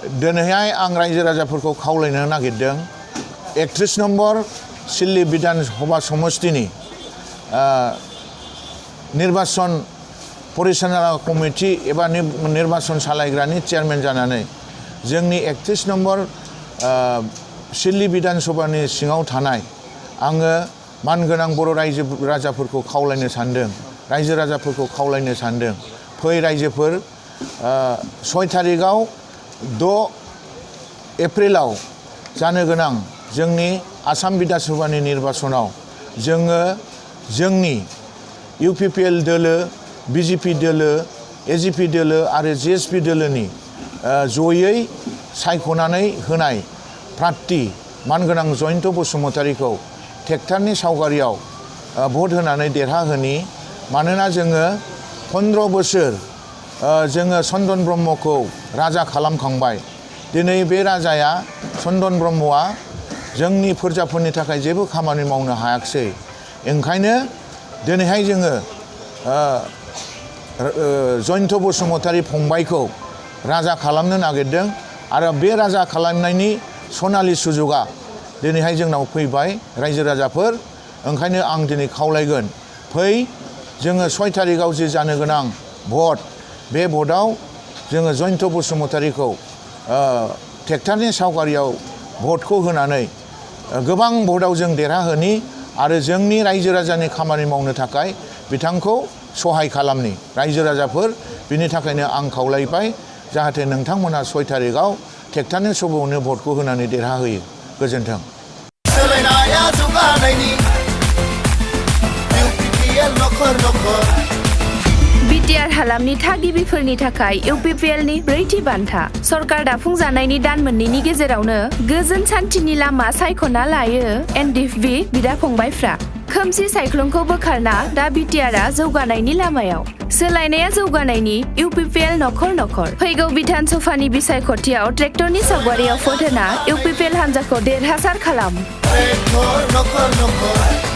दिनैहाय आं रायजो राजाफोरखौ खावलायनो नागिरदों 31 नम्बर सिल्ली बिधान सभा समष्टिनि निर्वाचन परिचालना कमिटि एबा निर्वाचन सालायग्रानि चेयारमेन जानानै जोंनि 31 नम्बर सिल्ली बिधान सभानि सिङाव थानाय आङो मानगोनां बर' रायजो राजाफोरखौ खावलायनो सानदों रायजो राजाफोरखौ खावलायनो सानदों फै रायजोफोर 6 तारिखआव 6 एप्रिलाव जानो गोनां जोंनि आसाम बिधान सभानि निर्वाचनाव जोङो जोंनि UPPL दोलो BJP दोलो AGP दोलो आरो GSP दोलोनि जयै सायख'नानै होनाय प्रार्थी मानगोनां जयन्त बसुमतारीखौ ट्रेक्टरनि सावगारियाव भट होनानै देरहाहोनि मानोना जोङो 15 बोसोर जोङो चन्दन ब्रह्मखौ राजा खालामखांबाय दिनै बे राजाया चन्दन ब्रह्मआ जोंनि फोरजाफोरनि थाखाय जेबो खामानि मावनो हायाखिसै ओंखायनो दिनैहाय जोङो जयन्त बसुमतारी फंबायखौ राजा खालामनो नागिरदों आरो बे राजा खालामनायनि सनालि सुजुगा दिनैहाय जोंनाव फैबाय रायजो राजाफोर ओंखायनो आं दिनै खावलायगोन फै जोङो 6 तारिखआव जे जानो गोनां भट बे भटआव जोङो जयन्त बसुमतारीखौ ट्रेक्टरनि सावगारियाव भटखौ होनानै गोबां भटआव जों देरहाहोनि आरो जोंनि रायजो राजानि खामानि मावनो थाखाय बिथांखौ सहाय खालामनि रायजो राजाफोर बिनि थाखायनो आं खावलायबाय जाहाथे नोंथांमोना 6 तारिखआव ट्रेक्टरनि सभायावनो भटखौ होनानै देरहाहोयो गोजोन्थों सोलायनाया जौगानायनि UPPL नखर नखर बिटिआर हालामनि थागिबिफोरनि थाखाय UPPLनि 4थि बान्था सरकार दाफुंजानायनि दान मोननैनि गेजेरावनो गोजोन सान्थिनि लामा सायख'ना लायो NDFB बिदा फंबायफ्रा खोमसि सायख्लुमखौ बोखारना दा बिटिआरआ जौगानायनि लामायाव सोलायनाया जौगानायनि UPPL नखर नखर फैगौ बिधान सभानि बिसायख'थियाव ट्रेक्टरनि सावगारियाव भट होना UPPL हान्जाखौ देरहासार खालाम नखर नखर